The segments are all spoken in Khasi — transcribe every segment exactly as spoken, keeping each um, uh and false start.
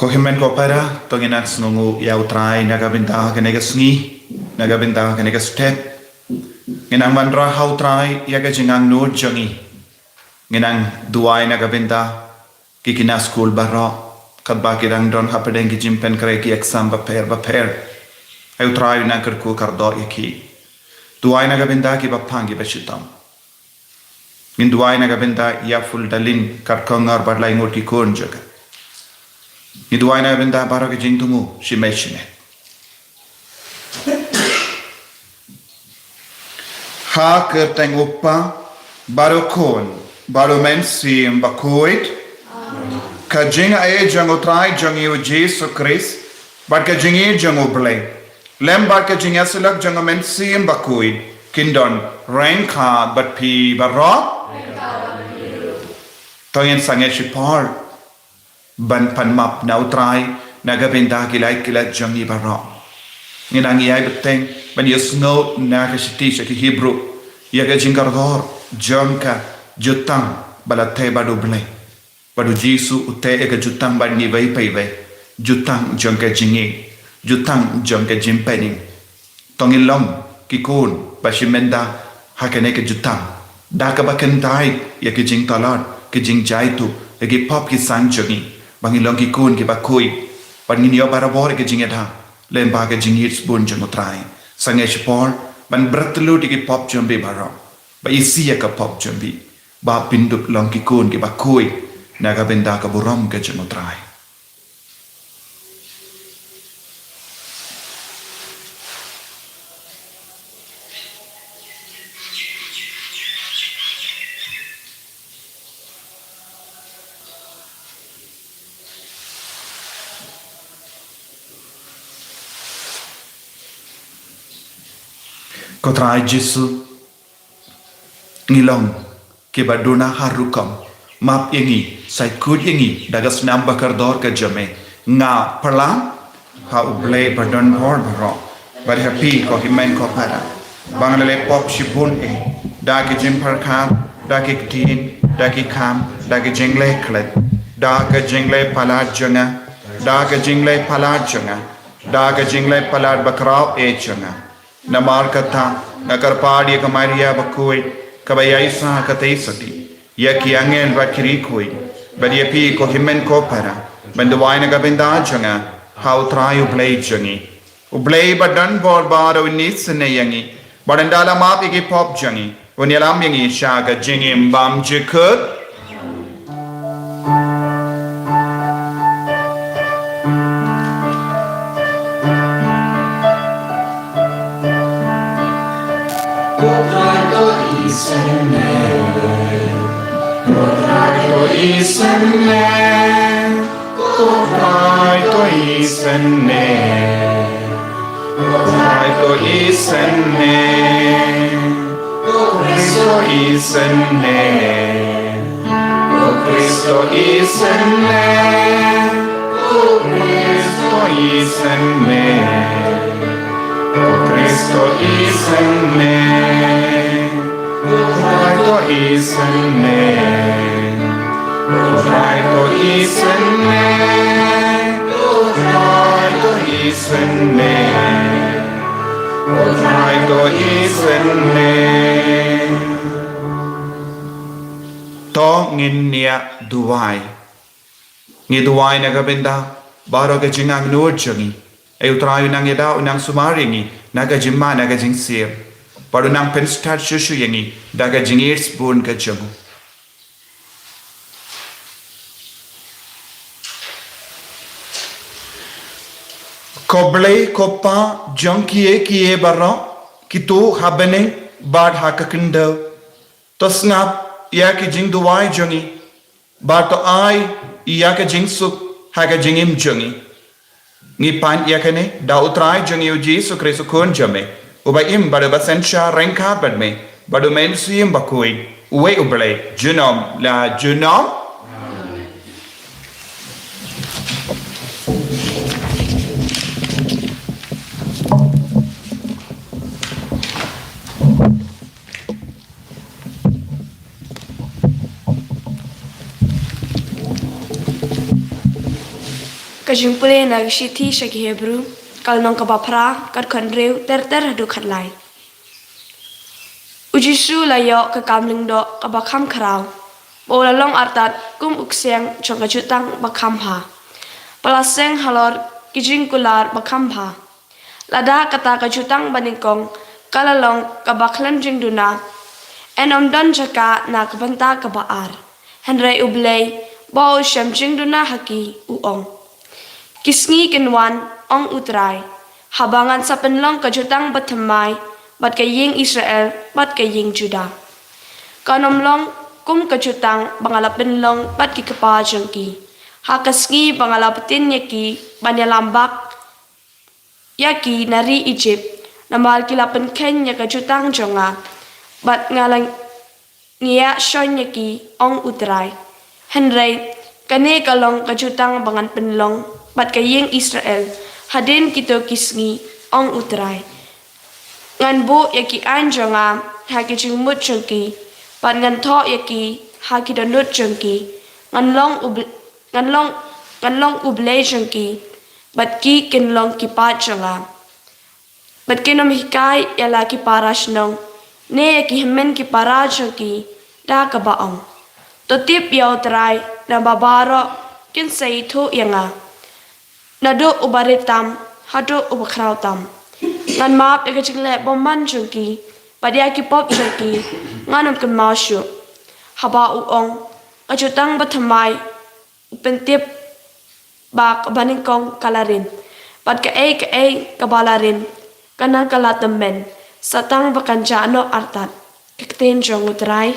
Ko hynmen ko para, to ngin nang sngewnguh ïa U Trai na ka bynta kane ka sngi, na ka bynta kane ka step. Ngin nang wanrah ha U Trai ïa ka jingangnud jong ngi. Ngin nang duwai na ka bynta ki khynnah skul baroh, katba ki dang don hapdeng ki jingpynkhreh ki exam bapher bapher. Ai U Trai, nang kyrkhu kyrdoh ïa ki. Duwai na ka bynta kiba pang kiba shitom. Ngin duwai na ka bynta ïa Fuldalin, Katkongar bad lai ngut ki khun jong ka. Ngin duwai na ka bynta baroh ki jingthmu shimet shimet. Ha ka kyrteng U Kpa, bad U Khun, bad U Mynsiem Bakhuid. Ka jingaiei jong U Trai jong ngi U Jisu Khrist, bad ka jingïeit jong U Blei, lem bad ka jingïasyllok jong U Mynsiem Bakhuid, kin don ryngkat bad phi baroh. To ngin sangeh shipor ban pan map na U Trai na ka bynta ki lait ki lait jong ngi baroh. Ngin nang ïai bteng ban ïohsngew na ka shithi sha ki Hebru ïa ka jingkordor jong ka jutang ba la teh bad U Blei. Bad U Jisu u teh ïa ka jutang bad ngi iwei pa iwei. Jutang jong ka jingïeit, jutang jong ka jingpynim. To ngin long ki khun ba shim bynta ha kane ka jutang, da kaba kyntait ïa ki jingtlot, ki jingjaituh ïa ki pop ki sang jong ngi, ba ngin long ki khun kiba khuid, ba ngin ïoh barabor ïa ki jingïada lem bad ka jingïeit sbun jong U Trai. Sangeh shipor ban bret lut ïa ki pop jong phi baroh, ba isih ïa ka pop jong phi, ba phin dup long ki khun kiba khuid na ka bynta ka burom ka jong U Trai. Ko Trai Jisu, ngi long kiba duna ha rukom. Map ïa ngi, sa khuid ïa ngi da ka snam ba kordor ka jong me. Nga pyrshang ha U Blei ba don bor baroh, bad ha phi ko hynmen ko para, ba nga la leh pop shibun eh, da ki jingpyrkhat, da ki ktien, da ki kam, da ki jingleh klet, da ka jingleh palat jong nga, da ka jingleh palat jong nga, da ka jingleh palat bakhraw eh jong nga. Namar kata, nga kyrpad ïa ka Maria bakhuid, kaba ïaishah ha ka theisotti, ïa ki angel bad ki riewkhuid, bad ïa phi ko hynmen ko para, ban duwai na ka bynta jong nga ha U Trai U Blei jong ngi. U Blei ba don bor baroh un isynei ïa ngi, bad un da la map ïa ki pop jong ngi, un ïalam ïa ngi sha ka jingim bymjukut. Ko Trai to isynei. Ko Trai to isynei. Ko Trai to isynei. Ko Trai to isynei. Ko Khrist to isynei. Ko Khrist to isynei. Ko Khrist to isynei. Ko Khrist to isynei. Ko Trai to isynei. Ko Trai to isynei. Ko Trai to isynei. Ko Trai to isynei. To ngin ïa duwai. Ngi duwai na ka bynta baroh ka jingangnud jong ngi. Ai U Trai, u nang ïada, u nang sumar ïa ngi na ka jingma, na ka jingsir, bad u nang pynstad shuh shuh ïa ngi da ka jingïeit shibun ka jong u. Ko Blei, ko Pa jong kiei kiei baroh, kito ha bneng bad ha ka khyndew, to sngap ïa ki jingduwai jong ngi, bad to ai ïa ka jingsuk ha ka jingim jong ngi. Ngi pan ïa kane da U Trai jong ngi U Jisu Khrist, U Khun jong me, uba im bad uba synshar ryngkat bad me, bad U Mynsiem Bakhuid, uwei U Blei, junom la junom. Ka jingpule na ka shithi sha ki Hebru, ka lynnong kaba phra, ka dkhot hynriew ter ter haduh khatlai. U Jisu u la ïoh ka kam lyngdoh kaba kham khraw, bad u la long artat kum u ksiang jong ka jutang ba kham bha, ba la seng halor ki jingkular ba kham bha. Lada kata ka jutang banyngkong ka la long kaba khlem jingduna, yn ym don jaka na ka bynta kaba ar. Hynrei U Blei, ba u shem jingduna ha ki, u ong: Ki sngi kin wan, ong U Trai, haba ngan sa pynlong ka jutang bathymmai bad ka ïing Israel bad ka ïing Judah. Kan ym long kum ka jutang ba nga la pynlong bad ki kpa jong ki ha ka sngi ba nga la btin ïa ki ban ïalam bak ïa ki na ri Ijipt, namar ki la pynkheiñ ïa ka jutang jong nga, bad nga la ngiah shon ïa ki, ong U Trai. Hynrei kane ka long ka jutang ba ngan pynlong bad ka ïing Israel hadien kito ki sngi, ong U Trai. Ngan buh ïa ki aiñ jong nga ha ki jingmut jong ki, bad ngan thoh ïa ki ha ki dohnud jong ki. Ngan long U Bl-, ngan long, ngan long U Blei jong ki, bad ki kin long ki paid jong nga. Bad kin ym hikai ïa la ki para shnong ne ïa ki hynmen ki para jong ki da kaba ong: To tip ïa U Trai, naba baroh kin sa ithuh ïa nga, naduh uba rit tam haduh uba khraw tam. Ngan map ïa ka jingleh bymman jong ki, bad ïa ki pop jong ki ngan ym kynmaw shuh. Haba u ong: Ka jutang bathymmai, u pyntip ba ka banyngkong ka la rim, bad kaei kaei kaba la rim kan nang kylla tymmen, sa tang ba kan jah noh artat. Ka ktien jong U Trai.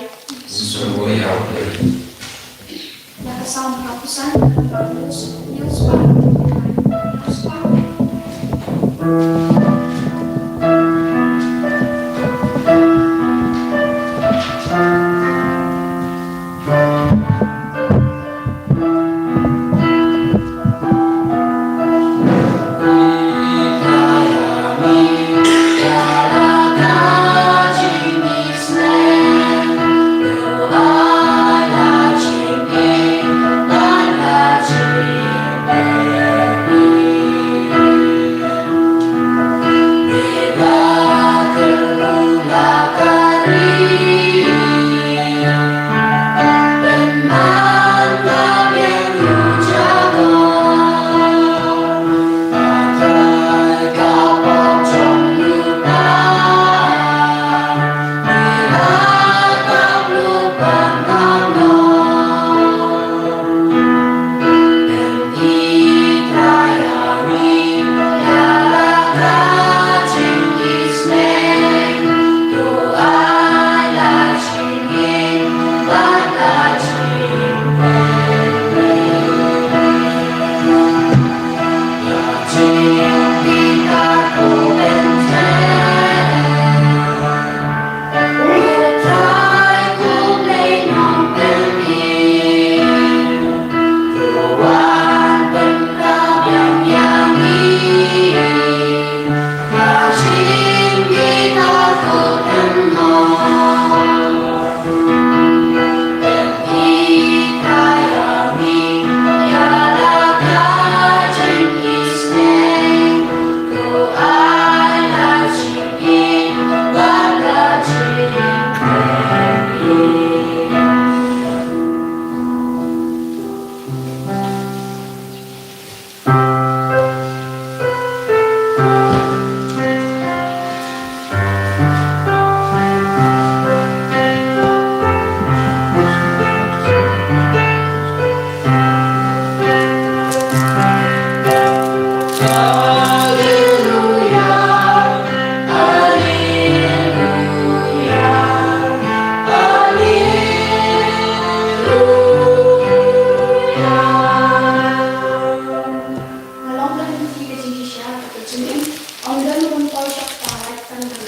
Ong don ruh myntoi shaphrang, kan don.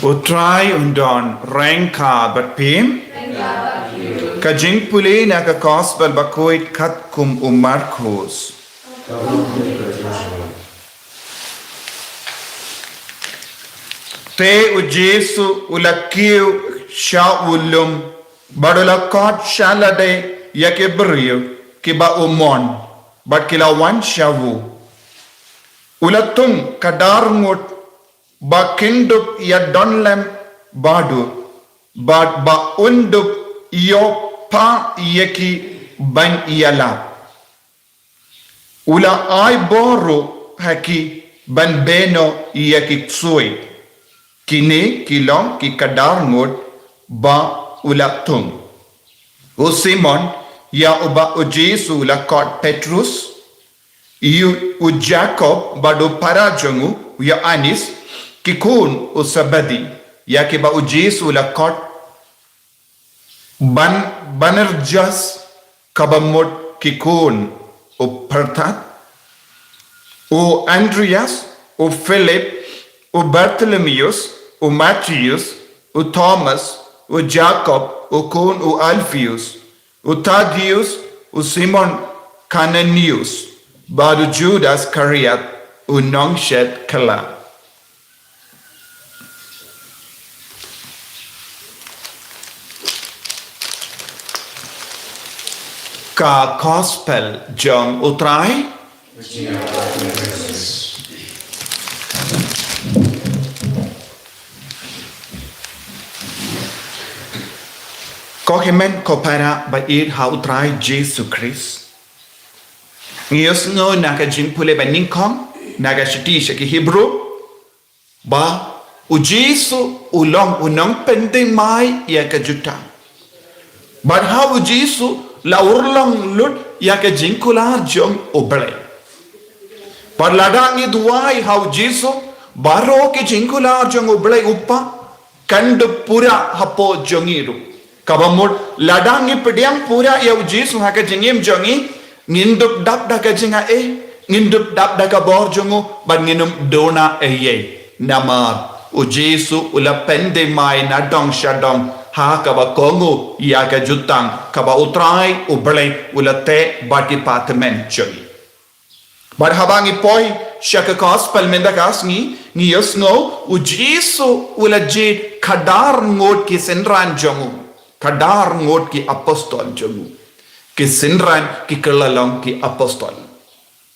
U Trai un don ryngkat bad phi. Ka jingpule na ka Gospel bakhuid katkum u Markos. Te u Jisu u la kiew sha u lum, bad u la khot sha lade ïa ki briew kiba u mon, bad ki la wan sha u. U la thung ka dar ngut ba kin dup ïa don lem bad u, bad ba un dup ïoh phah ïa ki ban ïalap. U la ai bor ruh ha ki ban beh noh ïa ki ksuid. Kine ki long ki khadar ngut ba u la thung. U Simon, ïa uba u Jisu u la khot Petrus, ïa u Jakob bad u para jong u, u Ïoannis, ki khun u Sebedi, ïa kiba u Jisu u la khot Ban-, Banerjas, kaba mut ki khun u Pyrthas, u Andrias, u Philip, u Bartholomeus, u Mathius, u Thomas, u Jakob u khun u Alphius, u Thaddeus, u Simon Kananius, bad u Judas Iskariot, u nongshet kylla. Ka Gospel jong u Trai. Ko hynmen ko para ba ïeit ha u Trai Jisu Khrist. Ngi ïohsngew na ka jingpule ba nyngkong, na ka shithi sha ki Hebru, ba u Jisu u long u nongpynthymmai ïa ka jutang. Bad ha u Jisu la urlong lut ïa ka jingkular jong u Blei. Bad lada ngi duwai ha u Jisu, baroh ki jingkular jong u Blei u Kpa kan dup pura hapoh jong ngi ruh. Kaba mut, lada ngi pdiang pura ïa u Jisu ha ka jingim jong ngi, ngin dup dap da ka jingaiei, ngin dup dap da ka bor jong u, bad ngin ym duna eiei. Namar u Jisu u la pynthymmai na dong sha dong, ha kaba kohnguh ïa ka jutang kaba u Trai u Blei u la teh bad ki pathymmai jong ngi. Bad haba ngi poi sha ka Gospel mynta ka sngi, ngi ïohsngew u Jisu u la jied khadar ngut ki synran jong u, khadar ngut ki apostol jong u, ki synran ki kylla long ki apostol.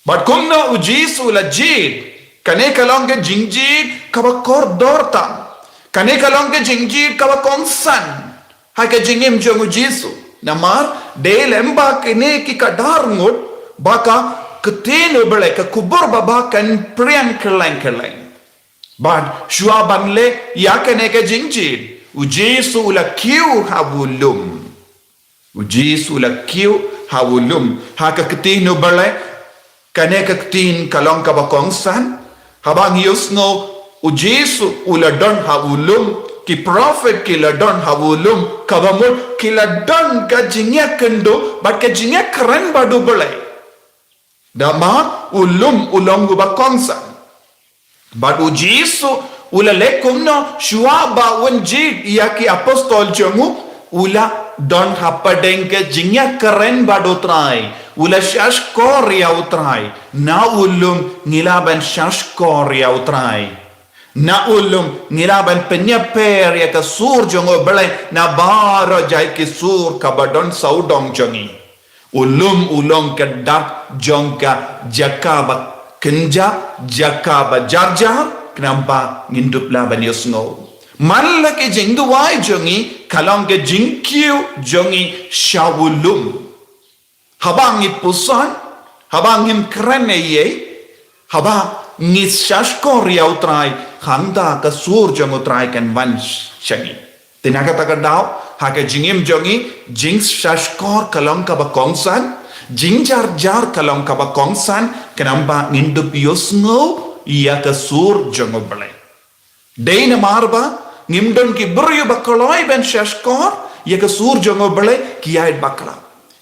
Bad kumno u Jisu u la jied? Kane ka long ka jingjied kaba kordor tam. Kane ka long ka jingjied kaba kongsan ha ka jingim jong u Jisu. Namar, dei lem ba kine ki khadar ngut, ba ka ktien u Blei, ka khubor baba kan phriang kylleng kylleng. Bad shuwa ban leh ïa kane ka jingjied, u Jisu u la kiew ha u lum. U Jisu u la kiew ha u lum. Ha ka ktien u Blei, kane ka ktien ka long kaba kongsan. Haba ngi ïohsngew u Jisu u la don ha u lum, ki prophet ki la don ha u lum, kaba mut ki la don ka jingïakynduh bad ka jingïakren bad u Blei. Namar u lum u long uba kongsan. Bad u Jisu u la leh kumno? Shuwa ba un jied ïa ki apostol jong u, u la don hapdeng ka jingïakren bad u Trai, u la shahshkor ïa u Trai. Na u lum ngi lah ban shahshkor ïa u Trai. Na u lum ngi lah ban pynïapher ïa ka sur jong u Blei na baroh jait ki sur kaba don sawdong jong ngi. U lum u long ka dak jong ka jaka ba kynja, jaka ba jar jar, khnang ba ngin dup lah ban ïohsngew. Man la ka jingduwai jong ngi ka long ka jingkiew jong ngi sha u lum. Haba ngi puson, haba ngim kren eiei, haba ngi shahshkor ïa u Trai, hangta ka sur jong u Trai kan wan sha ngi. Te na kata ka daw, ha ka jingim jong ngi, jingshahshkor ka long kaba kongsan, jingjar jar ka long kaba kongsan, khnang ba ngin dup ïohsngew ïa ka sur jong U Blei. Dei namar ba ngim don ki briew ba kloi ban shahshkor ïa ka sur jong U Blei ki ïaid bakla.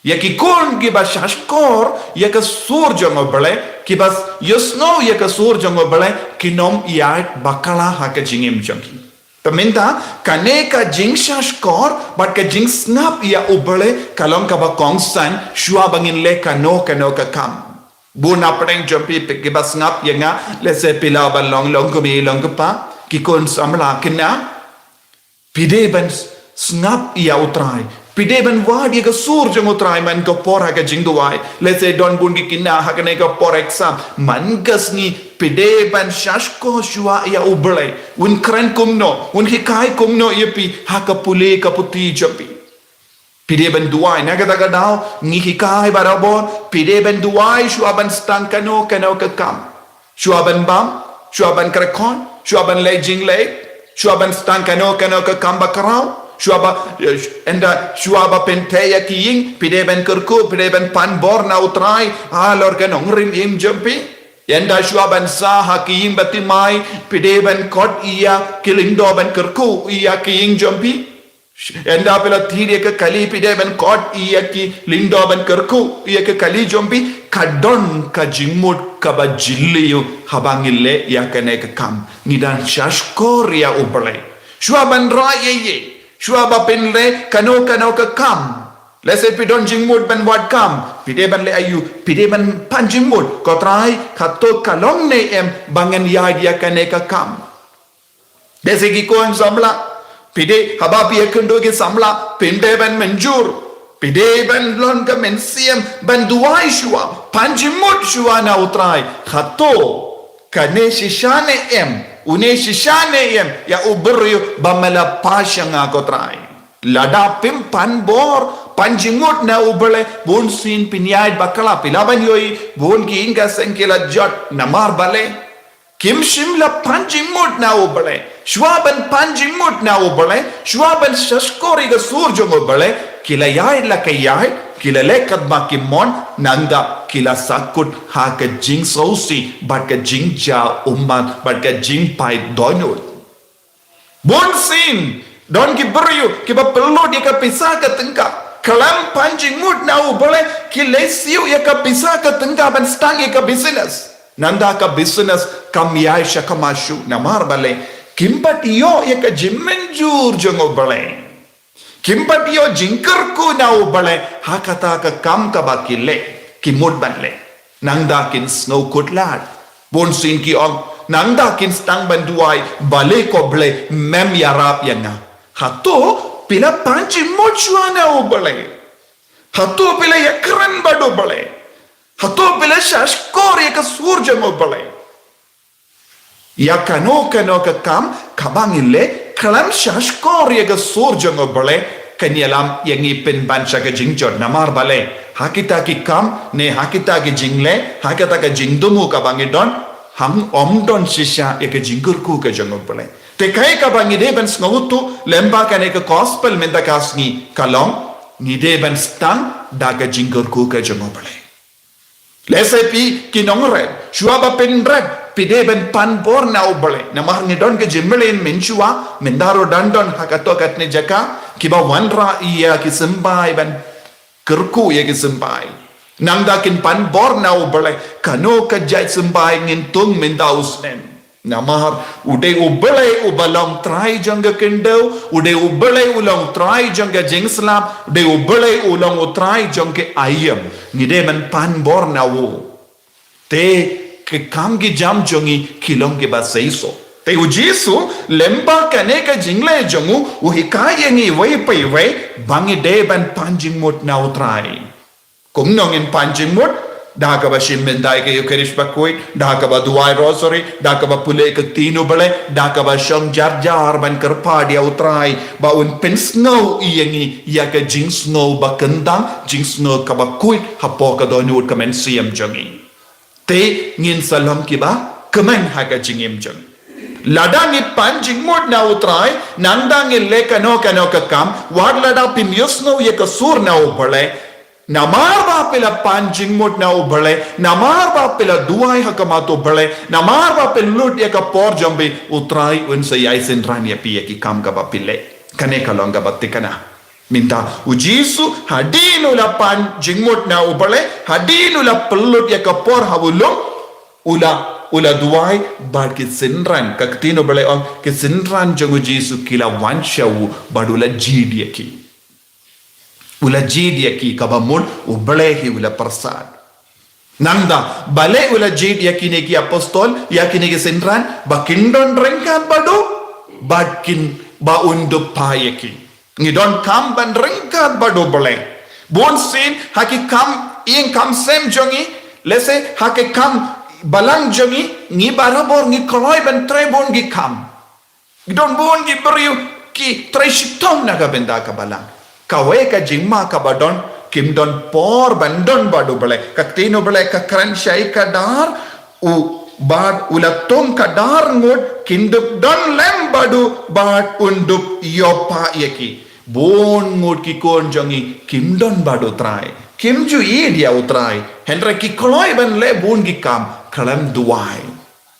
Ïa ki khun kiba shahshkor ïa ka sur jong U Blei, kiba ïohsngew ïa ka sur jong U Blei, kin ym ïaid bakla ha ka jingim jong ki. Te mynta kane ka jingshahshkor bad ka jingsngap ïa U Blei ka long kaba kongsan shuwa ba ngin leh kano kano ka kam. Bun na pdeng jong phi kiba sngap ïa nga, lehse phi lah ban long, long kmie, long kpa, ki khun samla, kine. Phi dei ban sngap ïa U Trai. Phi dei ban wad ïa ka sur jong U Trai man ka por ha ka jingduwai. Lehse don bun ki kine ha kane ka por exam. Man ka sngi phi dei ban shahshkor shuwa ïa U Blei. Un kren kumno, un hikai kumno ïa phi ha ka pule ka puthi jong phi. Phi dei ban duwai, na kata ka daw ngi hikai barabor, phi dei ban duwai shuwa ban sdang kano kano ka kam. Shuwa ban bam, shuwa ban kyrkhu, shuwa ban leh jingleh, shuwa ban sdang kano kano ka kam ba khraw, shuwa ba, eh, ynda shuwa ba pyntheh ïa ki ïing, phi dei ban kyrkhu, phi dei ban pan bor na U Trai halor ka nongrim im jong phi. Ynda shuwa ban sah ha ki ïing bathymmai, phi dei ban khot ïa ki lyngdoh ban kyrkhu ïa ki ïing jong phi. Ynda phi la thied ïa ka kali, phi dei ban khot ïa ki lyngdoh ban kyrkhu ïa ka kali jong phi. Ka don ka jingmut kaba jylliew haba ngi leh ïa kane ka kam. Ngi dang shahshkor ïa U Blei shuwa ban rah ïa ïa, shuwa ba phin leh kano kano ka kam. Lehse phi don jingmut ban wad kam, phi dei ban leh aïu? Phi dei ban pan jingmut, ko Trai, kato ka long ne em ba ngan ïaid ïa kane ka kam. Lehse ki khun samla, phi dei, haba phi ïakynduh ki samla, phin dei ban mynjur. Phi dei ban long ka mynsiem ban duwai shuwa, pan jingmut shuwa na U Trai. Kato kane shisha ne em, une shisha ne em ïa u briew ba me la pass ïa nga, ko Trai. Lada phim pan bor, pan jingmut na U Blei, bunsien phin ïaid bakla. Phi lah ban ïohi bun ki ïing ka seng ki la jot namar balei? Kim shym la pan jingmut na U Blei. Shuwa ban pan jingmut na U Blei, shuwa ban shahshkor ïa ka sur jong U Blei, ki la ïaid la ka ïaid, ki la leh katba ki mon, nangta ki la sahkut ha ka jingsngewsih bad ka jingja ummat bad ka jingpait dohnud. Bunsien don ki briew kiba pynlut ïa ka pisa ka tyngka. Khlem pan jingmut na U Blei, ki leh siew ïa ka pisa ka tyngka ban sdang ïa ka business. Nangta ka business kam ïaid sha khmat shuh, namar balei? Kim pat ïoh ïa ka jingmynjur jong U Blei. Kim pat ïoh jingkyrkhu na U Blei ha kata ka kam kaba ki leh, ki mut ban leh. Nangta kin sngewkhuslai. Bunsien ki ong, nangta kin sdang ban duwai, balei, ko Blei, mem ïarap ïa nga? Hato phi la pan jingmut shuwa na U Blei? Hato phi la ïakren bad U Blei? Hato phi la shahshkor ïa ka sur jong U Blei? Ïa kano kano ka kam kaba ngi leh, khlem shahshkor ïa ka sur jong U Blei, kan ïalam ïa ngi pynban sha ka jingjot. Namar balei? Ha kita ki kam ne ha kita ki jingleh, ha kita ka jingthmu kaba ngi don, hangta ym don shisha ïa ka jingkyrkhu ka jong U Blei. Te kaei kaba ngi dei ban sngewthuh lyngba kane ka gospel mynta ka sngi ka long, ngi dei ban sdang da ka jingkyrkhu ka jong U Blei. Lehse phi ki nongrep, shuwa ba phin rep, phi dei ban pan bor na U Blei. Namar ngi don ka jingmlien mynshuwa, mynta ruh dang don ha kato katne jaka, kiba wanrah ïa ki symbai ban kyrkhu ïa ki symbai. Nangta kin pan bor na U Blei, kano ka jait symbai ngin thung mynta u snem. Namar u dei U Blei uba long Trai jong ka khyndew, u dei U Blei u long Trai jong ka jingslap, u dei U Blei u long U Trai jong ka aïom. Ngi dei ban pan bor na u. Te ki kam ki jam jong ngi ki long kiba seisoh. Te U Jisu lyngba kane ka jingleh jong u, u hikai ïa ngi iwei pa iwei ba ngi dei ban pan jingmut na U Trai. Kumno ngin pan jingmut? Da kaba shim bynta ïa ka Eucharist bakhuid, da kaba duwai Rosary, da kaba pule ka Ktien U Blei, da kaba shong jar jar ban kyrpad ïa U Trai ba un pynsngew ïa ngi ïa ka jingsngew ba kyntang, jingsngew kaba khuid hapoh ka dohnud ka mynsiem jong ngi. Te ngin sa long kiba kmen ha ka jingim jong ngi. Lada ngi pan jingmut na U Trai, nangta ngi leh kano kano ka kam, wat lada phim ïohsngew ïa ka sur na U Blei, Namar ba phi la pan jingmut na U Blei, namar ba phi la duwai ha khmat U Blei, namar ba phi lut ïa ka por jong phi, U Trai un sa ïai synran ïa phi ïa ki kam kaba phi leh. Kane ka long kaba thikna. Mynta U Jisu hadien u la pan jingmut na U Blei, hadien u la pynlut ïa ka por ha u lum, u la, u la duwai, bad ki synran, ka ktien U Blei ong, ki synran jong U Jisu ki la wan sha u, bad u la jied ïa ki. U la jied ïa ki kaba mut U Blei hi u la pyrsad. Nangta, balei u la jied ïa kine ki apostol, ïa kine ki synran, ba kin don ryngkat bad u, bad kin, ba un dup phah ïa ki. Ngi donkam ban ryngkat bad U Blei. Bun sien, ha ki kam, ïing kam sem jong ngi, lehse, ha ki kam balang jong ngi, ngi barabor ngi kloi ban trei bun ki kam. Don bun ki briew ki trei shitom na ka bynta ka balang. Kawei ka jingma kaba don, kim don por ban don bad U Blei. Ka ktien U Blei ka kren shaei ka dar, u bad u la tung ka dar ngut, kin dup don lem bad u, bad un dup ïoh phah ïa ki. Bun ngut ki khun jong ngi, kim don bad U Trai. Kim ju ïeit ïa U Trai. Hynrei ki kloi ban leh bun ki kam, khlem duwai.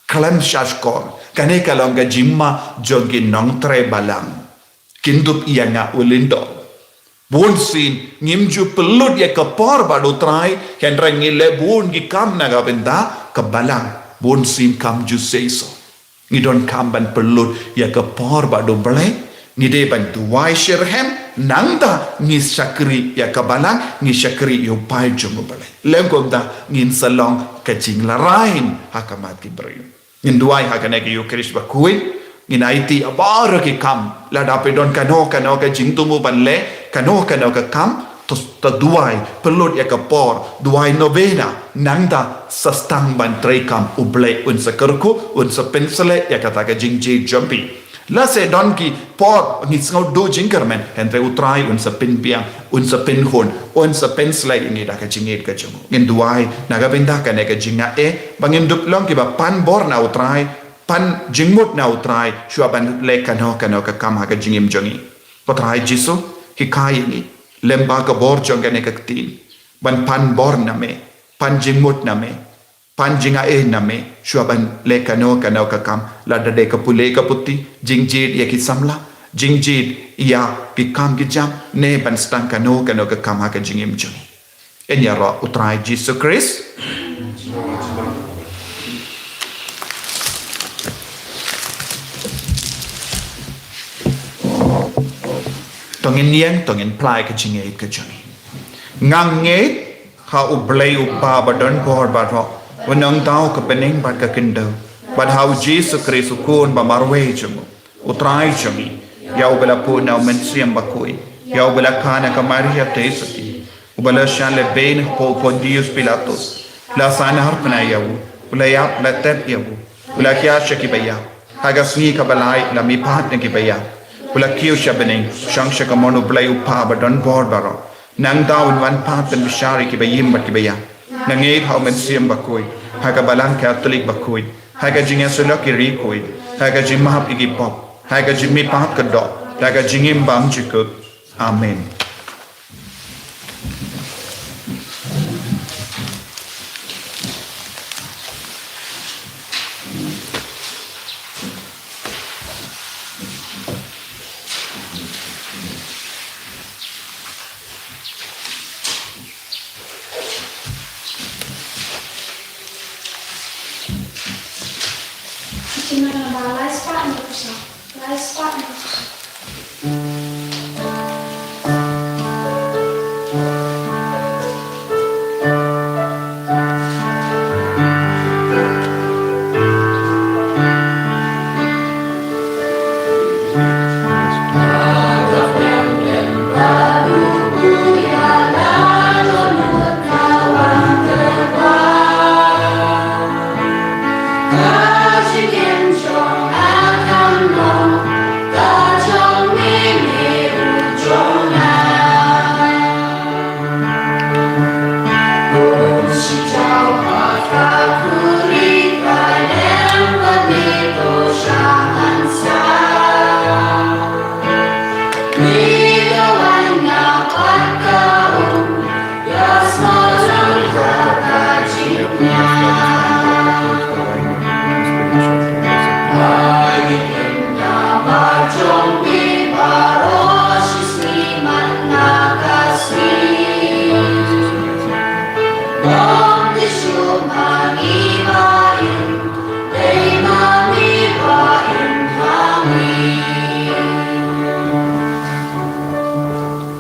Khlem shahshkor, kane ka long ka jingma jong ki nongtrei balang. Kin dup ïa nga u lyngdoh. Bun sien, ngim ju pynlut ïa ka por bad U Trai, hynrei ngi leh bun ki kam na ka bynta ka balang. Bun sien kam ju seisoh. Ngi donkam ban pynlut ïa ka por bad U Blei, ngi dei ban duwai shitrhem, nangta ngi shakri ïa ka balang, ngi shakri ïa u paid jong U Blei. Lem kumta ngin sa long ka jinglarai ha khmat ki briew. Ngin duwai ha kane ka Ïukharist bakhuid, ngin aiti ïa baroh ki kam, lada phi don kano kano ka jingthmu ban leh, kano kano ka kam, to, to duwai, pynlut ïa ka por, duwai novena, nangta sa sdang ban trei kam U Blei un sa kyrkhu, un sa pynsleh ïa kata ka jingjied jong phi. Lehse don ki por ngi sngewduh jingkyrmen, hynrei U Trai un sa pynbiang, un sa pynhun, un sa pynsleh ïa ngi da ka jingïeit ka jong u. Ngin duwai, na ka bynta kane ka jingaiei, ba ngim dup long kiba pan bor na U Trai, pan jingmut na U Trai, shuwa ban leh kano kano ka kam ha ka jingim jong ngi. Ko Trai Jisu, hikai ïa ngi, lyngba ka bor jong kane ka ktien, ban pan bor na me, pan jingmut na me, pan jingaiei na me, shuwa ban leh kano kano ka kam, lada dei ka pule ka puthi, jingjied ïa ki samla, jingjied ïa ki kam ki jam, ne ban sdang kano kano ka kam ha ka jingim jong ngi. Yn ïaroh U Trai Jisu Khrist. To ngin ïeng, to ngin plie ka jingïeit ka jong ngi. Nga ngeit ha U Blei U Kpa ba don bor baroh, U Nongthaw ka bneng bad ka khyndew, bad ha U Jisu Khrist U Khun ba marwei jong u, U Trai jong ngi, ïa uba la pun na U Mynsiem Bakhuid, ïa uba la kha na ka Maria Theisotti, uba la shah lehbeiñ hapoh Pontius Pilatus, la saiñharpneh ïa u, u la ïap, la tep ïa u, u la hiar sha kiba ïap, ha ka sngi kaba lai la mihpat na kiba ïap, u la kiew sha bneng, shong sha kamon U Blei U Kpa ba don bor baroh. Nangta un wan pat ban bishar ïa kiba im bad kiba ïap. Nga ngeit ha U Mynsiem Bakhuid, ha ka Balang Katholik bakhuid, ha ka jingïasyllok ïa ki riewkhuid, ha ka jingmap ïa ki pop, ha ka jingmihpat ka doh, ha ka jingim bymjukut. Amen.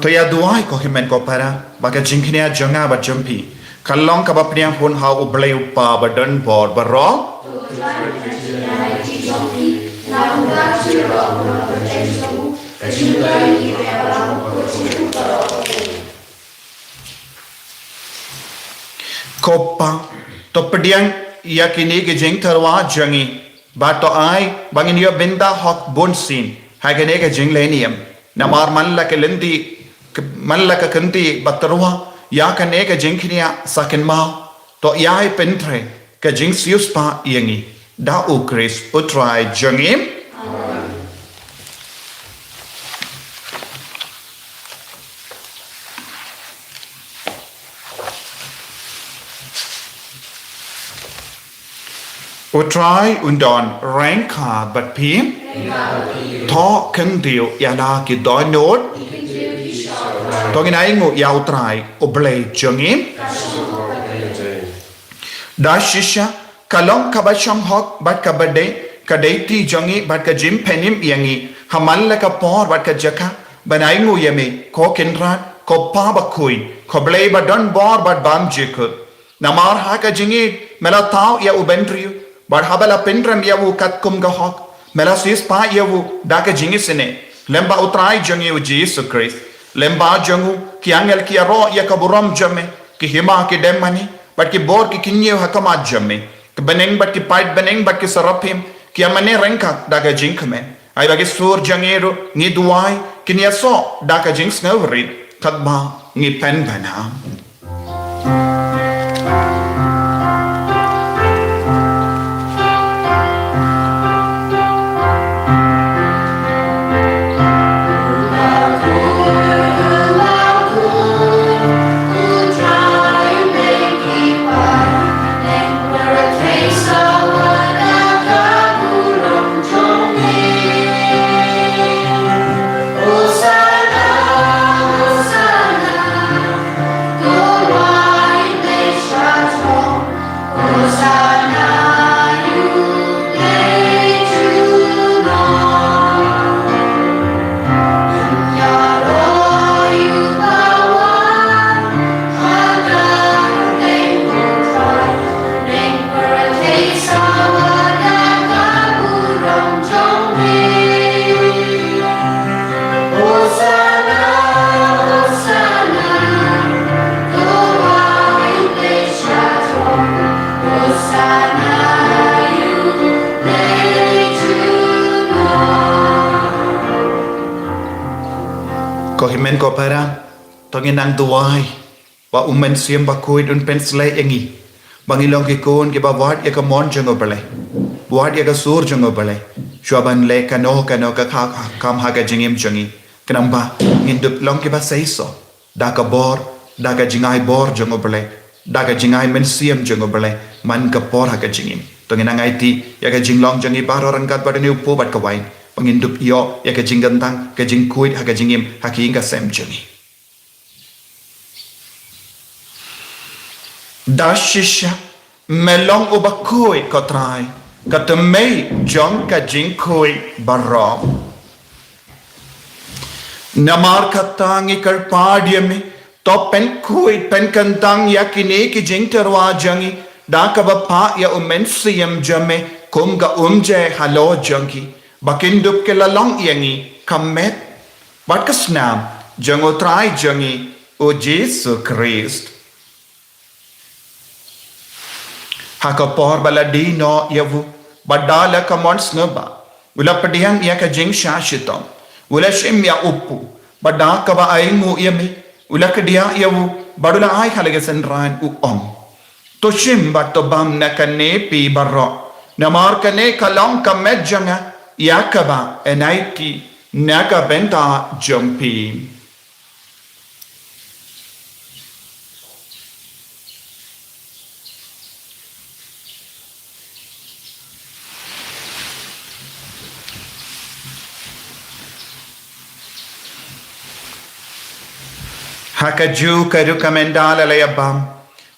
Phi ïa duwai ko hynmen ko para, ba ka jingkñia jong nga bad jong phi ka long kaba pdiang hun ha U Blei U Kpa ba don bor baroh. Ko Kpa, to pdiang ïa kine ki jingtyrwa jong ngi, bad to ai ba ngin ïoh bynta hok bunsien ha kane ka jingleh niam. Namar man la ka lynti, man la ka kynti ba tyrwa ïa kane ka jingkñia sa kynmaw, to ïai pyntrei ka jingsiewspah ïa ngi da U Khrist U Trai jong ngi. U Trai un don ryngkat bad phi. To kyntiew ïa la ki dohnud. To ngin ainguh ïa U Trai U Blei jong ngi. Da shisha ka long kaba shong hok bad kaba dei ka dei ti jong ngi bad ka jingpynim ïa ngi ha man la ka por bad ka jaka ban ainguh ïa me, ko Kynrad, ko Kpa bakhuid, ko Blei ba don bor bad bymjukut. Namar ha ka jingïeit me la thaw ïa u bynriew, bad haba la pynrem ïa u katkum ka hok, me la siewspah ïa u da ka jingisynei lyngba U Trai jong ngi U Jisu Khrist. Lyngba jong u ki angel ki ïaroh ïa ka burom jong me, ki hima ki dem mane bad ki bor ki kynñiew ha khmat jong me. Ki bneng bad ki paid bneng bad ki saraphim ki ïa mane ryngkat da ka jingkmen. Ai ba ki sur jong ngi ruh, ngi duwai, kin ïasoh da ka jingsngewrit katba ngi pynbna. Ko hynmen ko para, to ngin nang duwai ba U Mynsiem Bakhuid un pynsleh ïa ngi ba ngin long ki khun kiba wad ïa ka mon jong U Blei, wad ïa ka sur jong U Blei, shuwa ban leh kano kano ka kha-, kam ha ka jingim jong ngi. Khnang ba ngin dup long kiba seisoh da ka bor, da ka jingai bor jong U Blei, da ka jingai mynsiem jong U Blei man ka por ha ka jingim. To ngin nang aiti ïa ka jinglong jong ngi baroh ryngkat bad une u kpu bad ka wain ba ngin dup ïoh ïa ka jingkyntang, ka jingkhuid ha ka jingim, ha ka ïing ka sem jong ngi. Da shisha me long uba khuid, ko Trai, ka tymmen jong ka jingkhuid baroh. Namar kata ngi kyrpad ïa me, to pynkhuid pynkyntang ïa kine ki jingtyrwa jong ngi da kaba phah ïa U Mynsiem jong me kum ka umjai halor jong ki, ba kin dup ki la long ïa ngi ka met bad ka snam jong U Trai jong ngi U Jisu Khrist. Ha ka por ba la die noh ïa u, bad da la ka mon sngewbha, u la pdiang ïa ka jingshah shitom, u la shim ïa u kpu, bad da kaba ainguh ïa me, u la kdiah ïa u, bad u la ai ha la ki synran, u ong: To shim bad to bam na kane phi baroh, namar kane ka long ka met jong nga, ïa kaba yn aiti na ka bynta jong phi. Ha kajuh ka rukom ynda la ïa bam,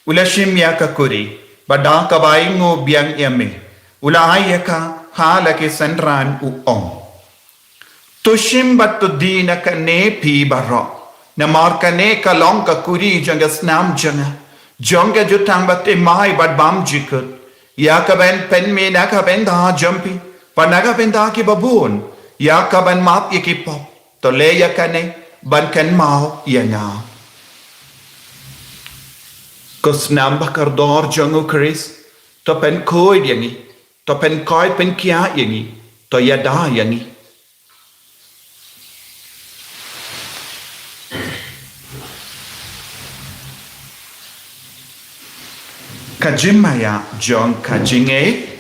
u la shim ïa ka kuri, bad da kaba ainguh biang ïa me, u la ai ïa ka ha la ki synran, u ong: To shim bad to die na kane phi baroh, Namar kane ka long ka kuri jong ka snam jong nga, jong ka jutang bathymmai bad bymjukut, ïa kaban pynmih na ka bynta jong phi bad na ka bynta kiba bun, ïa kaban map ïa ki pop. To leh ïa kane ban kynmaw ïa nga. Ko snam bakordor jong U Khrist, to pynkhuid ïa ngi, to pynkoit pynkiah ïa ngi, to ïada ïa ngi. Ka jingmaïa jong ka jingngeit.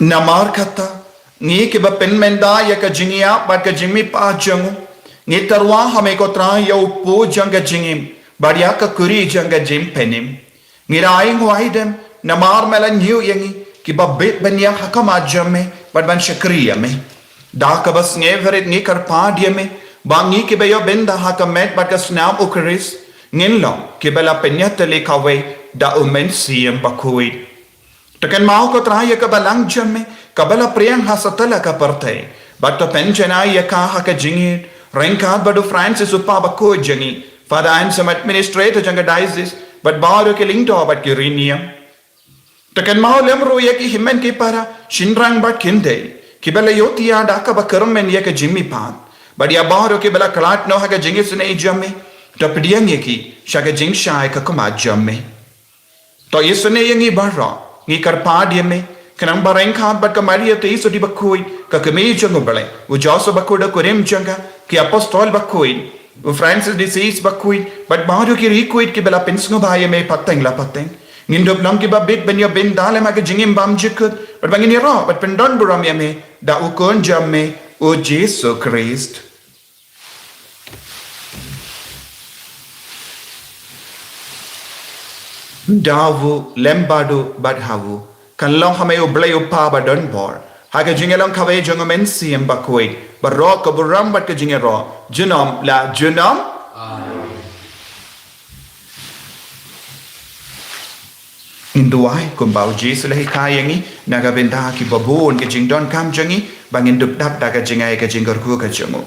Namar kata, ngi kiba pynmynda ïa ka jingïap bad ka jingmihpat jong u, ngi tyrwa ha me ko Trai ïa u kpu jong ka jingim bad ïa ka kuri jong ka jingpynim. Ngi da ai nguai dem namar me la ñiew ïa ngi kiba bit ban ïeng ha khmat jong me bad ban shakri ïa me. Da kaba sngewrit ngi kyrpad ïa me ba ngi kiba ïoh bynta ha ka met bad ka snam U Khrist ngin long kiba la pynïatylli kawei da U Mynsiem Bakhuid. To kynmaw ko Trai ïa ka balang jong me kaba la pdiang ha satlak ka pyrthei, bad to pynjanai ïa ka ha ka jingïeit ryngkat bad u Francis u Pape bakhuid jong ngi, Father Anselm, administrator jong ka diocese, bad baroh ki lyngdoh bad ki riewniam. To kynmaw lem ruh ïa ki hynmen ki para, shynrang bad khyndiat kiba la ïohthiah da kaba kyrmen ïa ka jingmihpat, bad ïa baroh kiba la khlad noh ha ka jingisynei jong me. To pdiang ïa ki sha ka jingshai ka khmat jong me. To isynei ïa ngi baroh, ngi kyrpad ïa me, khnang ba ryngkat bad ka Maria Theisotti bakhuid, ka kmie jong U Blei, u Joseph bakhuid, u kurim jong ka, ki apostol bakhuid, u Francis de Assisi bakhuid, bad baroh ki riewkhuid kiba la pynsngewbha ïa me pateng la pateng, ngin dup long kiba bit ban ïoh bynta lem ha ka jingim bymjukut, bad ba ngin ïaroh bad pyndonburom ïa me da u Khun jong me, U Jisu Khrist. Da u lem bad u bad ha u, kan long ha me U Blei U Kpa badonbor, ha ka jingïalong kawei jong U Mynsiem Bakhuid, baroh ka burom bad ka jingïaroh junom la junom. Amen. Ngin duwai kumba U Jisu u la hikai ïa ngi, na ka bynta kiba bun ki jingdonkam jong ngi, ba ngin dup dap da ka jingai ka jingkyrkhu ka jong u.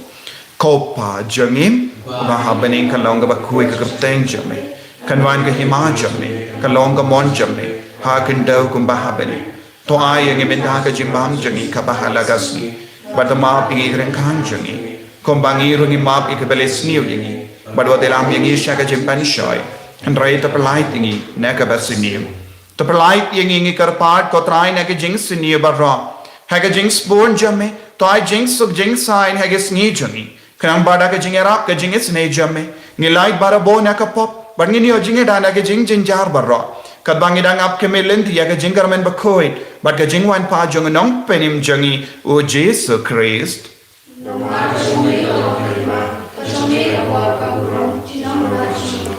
Ko Pa jong ngi uba ha bneng, kan long kaba khuid ka kyrteng jong me, kan wan ka hima jong me, kan long ka mon jong me ha khyndew kumba ha bneng. To ai ïa ngi mynta ka jingbam jong ngi kaba ha la ka sngi, bad to map ïa ngi ki ryngkang jong ngi, kumba ngi ruh ngi map ïa kiba la sniew ïa ngi, bad wat ïalam ïa ngi sha ka jingpynshoi, hynrei to pyllait ïa ngi na kaba sniew. To pyllait ïa ngi, ngi kyrpad ko Trai, na ka jingsniew baroh, ha ka jingsbun jong me to ai jingsuk jingsaiñ ha ka sngi jong ngi, khnang ba da ka jingïarap ka jingisynei jong me, ngi lait barabor na ka pop, bad ngin ïoh jingïada na ka jingjynjar baroh, katba ngi dang ap khmih lynti ïa ka jingkyrmen bakhuid bad ka jingwan pat jong u Nongpynim jong ngi, U Jisu Khrist.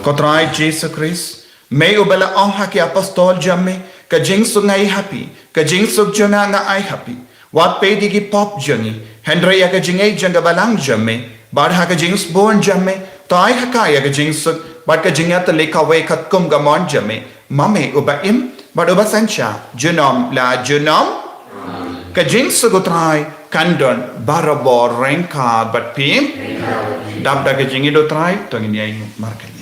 Ko Trai Jisu Khrist, me uba la ong ha ki apostol jong me, ka jingsuk nga ai ha phi, ka jingsuk jong nga nga ai ha phi. Wat peit ïa ki pop jong ngi, hynrei ïa ka jingngeit jong ka balang jong me. Bad ha ka jingsbun jong me to ai ha ka ïa ka jingsuk bad ka jingïatylli kawei katkum ka mon jong me, ma me uba im bad uba synshar junom la junom. Ka jingsuk U Trai kan don barabor ryngkat bad phi. Dap da ka jingïeit U Trai, to ngin ïai markylliang.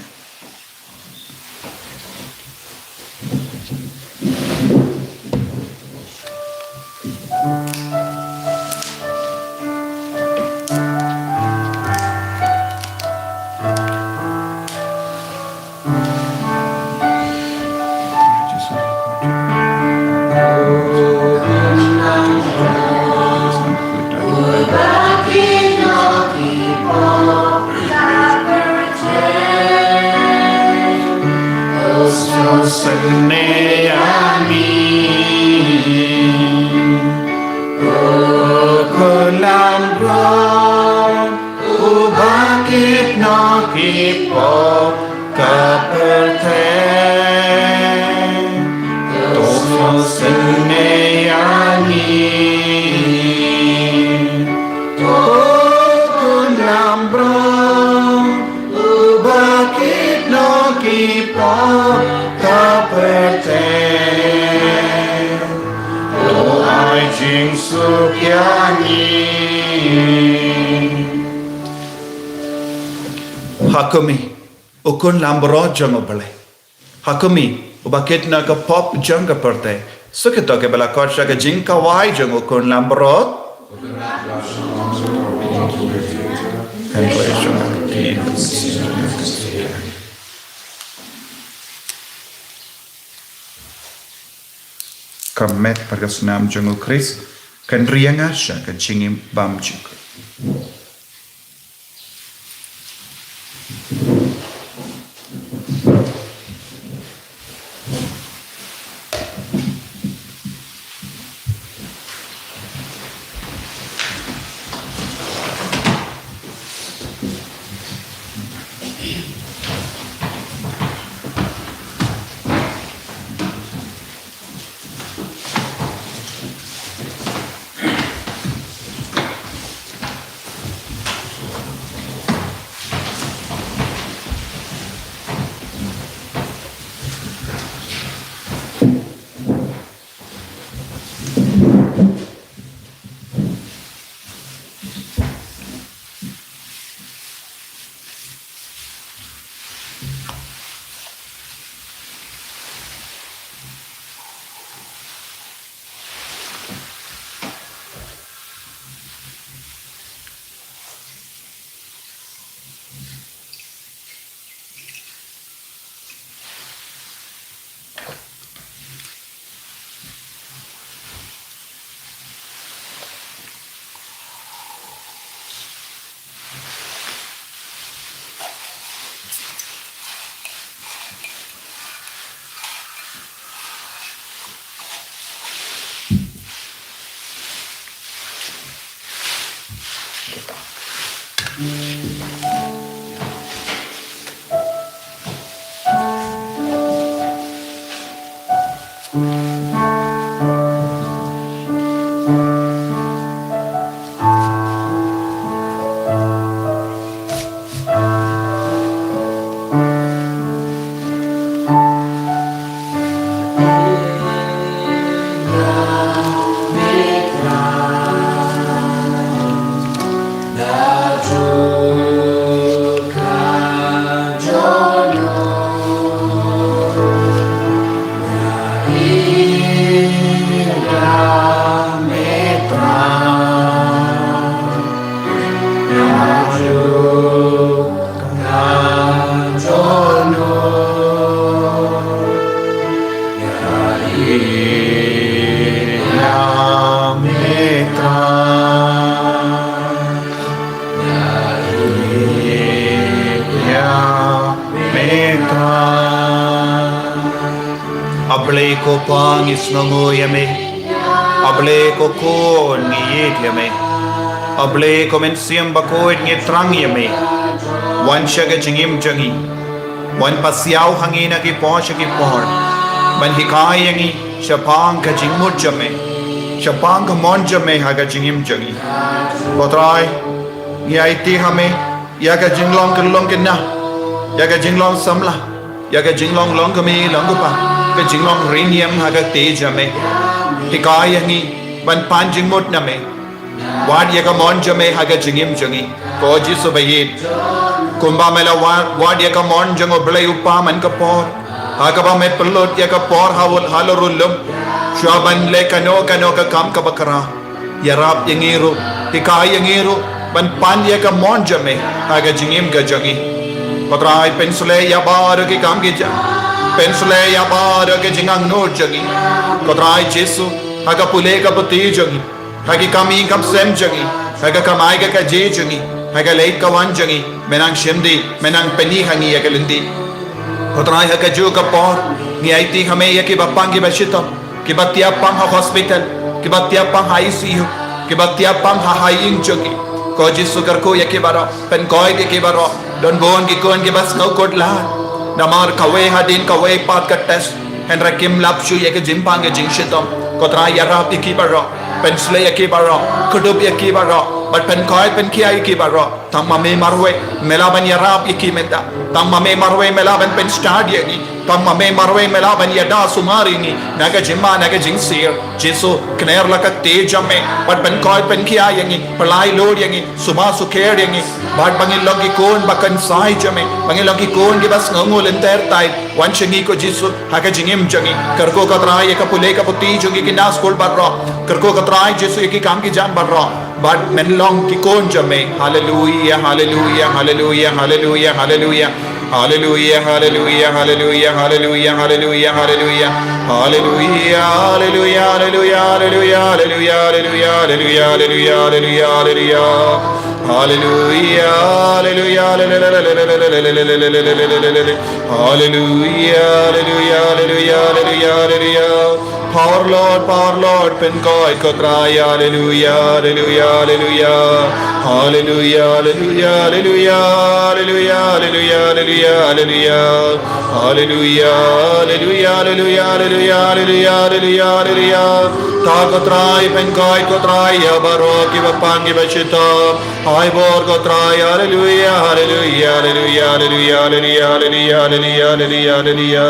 ki pop ka pyrthei. To sngewsynei ïa ngi. To Khun Lambrot, uba kit noh ki pop ka pyrthei. To ai jingsuk ïa ngi. Ha kum i, u Khun Lambrot jong U Blei. Ha kum i, uba kit noh ka pop jong ka pyrthei. Suk ïa to kiba la khot sha ka jingkawai jong u Khun Lambrot. Ka met bad ka snam jong u Khrist kan ri ïa nga sha ka jingim bymjukut. A Blei ko Pa ngi sngewnguh ïa me. A Blei ko Khun ngi ïeit ïa me. A Blei ko Mynsiem Bakhuid ngi thrang ïa me. Wan sha ka jingim jong ngi. Wan pasiaw ha ngi na ki por sha ki por. Ban hikai ïa ngi shaphang ka jingmut jong me. Shaphang ka mon jong me ha ka jingim jong ngi. Ko Trai, ngi aiti ha me ïa ka jinglong kynlong kynna, ïa ka jinglong samla, ïa ka jinglong long kmie long kpa, ka jinglong ri niam ha ka kti jong me. Hikai ïa ngi ban pan jingmut na me. Wad ïa ka mon jong me ha ka jingim jong ngi. Ko Jisu ba ïeit, kumba me la wad, wad ïa ka mon jong U Blei U Kpa man ka por, ha kaba me pynlut ïa ka por ha u, halor u lum, shuwa ban leh kano kano ka kam kaba khraw. Ïarap ïa ngi ruh, hikai ïa ngi ruh ban pan ïa ka mon jong me ha ka jingim ka jong ngi. Ko Trai, pynshlei ïa baroh ki kam ki jam, pynshlei ïa baroh ki jingangnud jong ngi. Ko Trai Jisu, ha ka pule ka puthi jong ngi, ha ki kam ïing kam sem jong ngi, ha ka kamai ka kajih jong ngi, ha ka leit ka wan jong ngi, me nang shim dih, me nang pyni ha ngi ïa ka lynti. Ko Trai, ha kajuh ka por ngi aiti ha me ïa kiba pang kiba shitom, kiba tiap pang ha hospital, kiba tiap pang ha I C U, kiba tiap pang ha ha ïing jong ki. Ko Jisu kyrkhu ïa ki baroh, pynkoit ïa ki baroh. Don bun ki khun kiba sngewkhuslai. Namar kawei hadien kawei pat ka test. Hynrei kim lap shuh ïa ka jingpang ka jingshitom. Ko Trai ïarap ïa ki baroh. Pynshlei ïa ki baroh. Kdup ïa ki baroh. Bad pynkoit pynkhia ïa ki baroh. Tang ma me marwei me lah ban ïarap ïa ki mynta. Tang ma me marwei me lah ban pynstad ïa ngi. Tang ma me marwei me lah ban ïada sumar ïa ngi na ka jingma na ka jingsir. Jisu, kner la ka kti jong me bad pynkoit pynkhia ïa ngi, pynlait lut ïa ngi, sumar sukher ïa ngi. Bad ba ngin long ki khun ba kynsai jong me, ba ngin long ki khun kiba sngewnguh lynter tai. Wan sha ngi ko Jisu ha ka jingim jong ngi. Kyrkhu ko Trai ïa ka pule ka puthi jong ngi, ki nurse skul baroh. Kyrkhu ko Trai Jisu ïa ki kam ki jam baroh. Bad men long ki khun jong me. Haleluia, haleluia, haleluia, haleluia, haleluia. Haleluia, haleluia, haleluia, haleluia, haleluia, haleluia. Haleluia, haleluia, haleluia, haleluia, haleluia, haleluia, haleluia, haleluia, haleluia, haleluia. Haleluia, haleluia, haleluia, haleluia, haleluia, haleluia, haleluia. Power Lord, power Lord, pynkoit ko Trai, haleluia, haleluia, haleluia. Haleluia, haleluia, haleluia, haleluia, haleluia, haleluia, haleluia. Haleluia, haleluia, haleluia, haleluia, haleluia, haleluia, haleluia. Ta ko Trai, pynkoit ko Trai ïa baroh kiba pang kiba shitom. Ai bor ko Trai, haleluia, haleluia, haleluia, haleluia, haleluia, haleluia, haleluia, haleluia.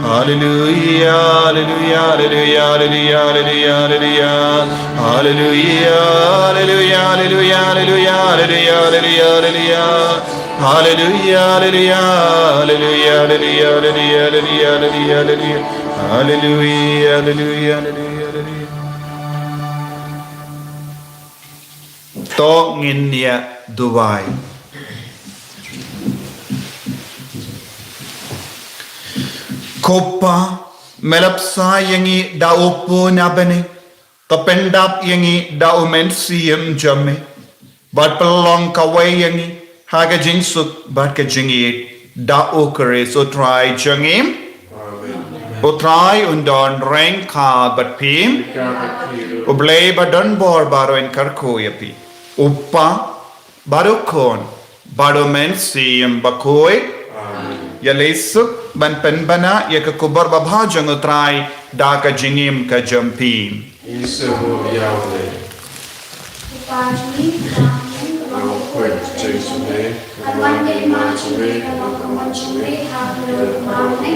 Haleluia, haleluia, haleluia, haleluia, haleluia, haleluia. Haleluia, haleluia, haleluia, haleluia, haleluia, haleluia. Haleluia, haleluia, haleluia, haleluia, haleluia, haleluia, haleluia. Haleluia, haleluia, haleluia, haleluia. To ngin ïa duwai. Ko Pa, me la bsa ïa ngi da u Khun ba bneng, ka pyndap ïa ngi da u Mynsiem jong me, bad pynlong kawei ïa ngi ha ka jingsuk bad ka jingïeit da u Khrist u Trai jong ngi. U Trai un don ryngkat bad phi. U Blei ba don bor baroh un kyrkhu ïa phi, u Pa, bad u Khun, bad u Mynsiem Bakhuid. Ïaleh suk ban pynbna ïa ka khubor babha jong u Trai da ka jingim ka jong phi. Ïa sngewbha ïa u Blei. Kpa jong ngi, kpa jong ngi, kaba khuid jong ngi, kaba dei ma jong ngi, kaba khuid jong ngi, ha ka kyrdan jong ngi.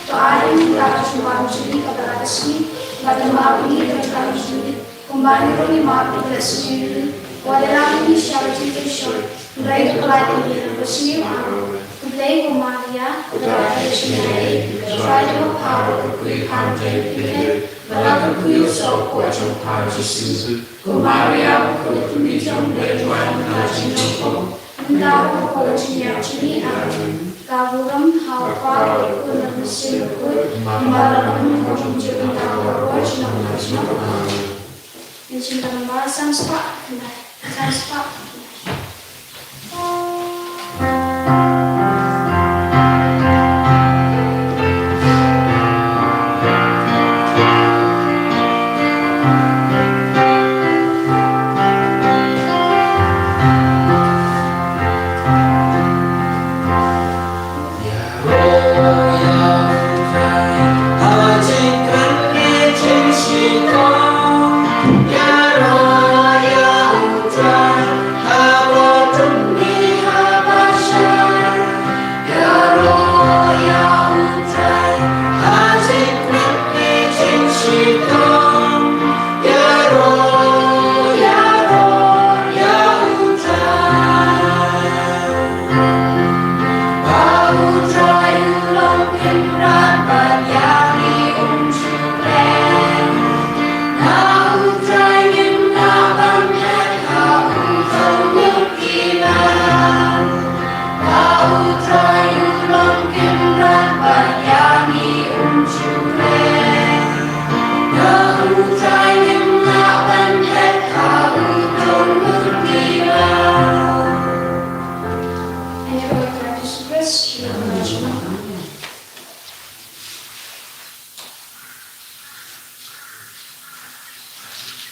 To ai ïa ngi ka jingwan jong ngi kaba la ka sngi, bad to map ïa ngi ka jingkam jong ngi, kumba ngi ruh ngi map ïa ki ba la sniew ïa ngi. Wat la ïa ngi sha ka jingpynshoi, hynrei to pynlait ïa ngi na ka bymsniew. Amen. Khublei ko Maria, ka dei ka jingïaid, ka dei ka jingïaid, ka dei ka jingïaid. Ba la kyrkhu ïa u soh u kpoh jong pha Jisu. Ko Maria, ko kmie jong U Blei, to wan na ka jingïaid jong pha. Mynta bad ha ka por jingïap jong ngi. Amen. Ka burom ha u Kpa, ha u Khun, ha u Mynsiem Bakhuid. Kumba la long mynta, mynta bad ha ka por jingïap jong ngi. Amen. Ïa ka jingkyrmen ba san spah, san spah.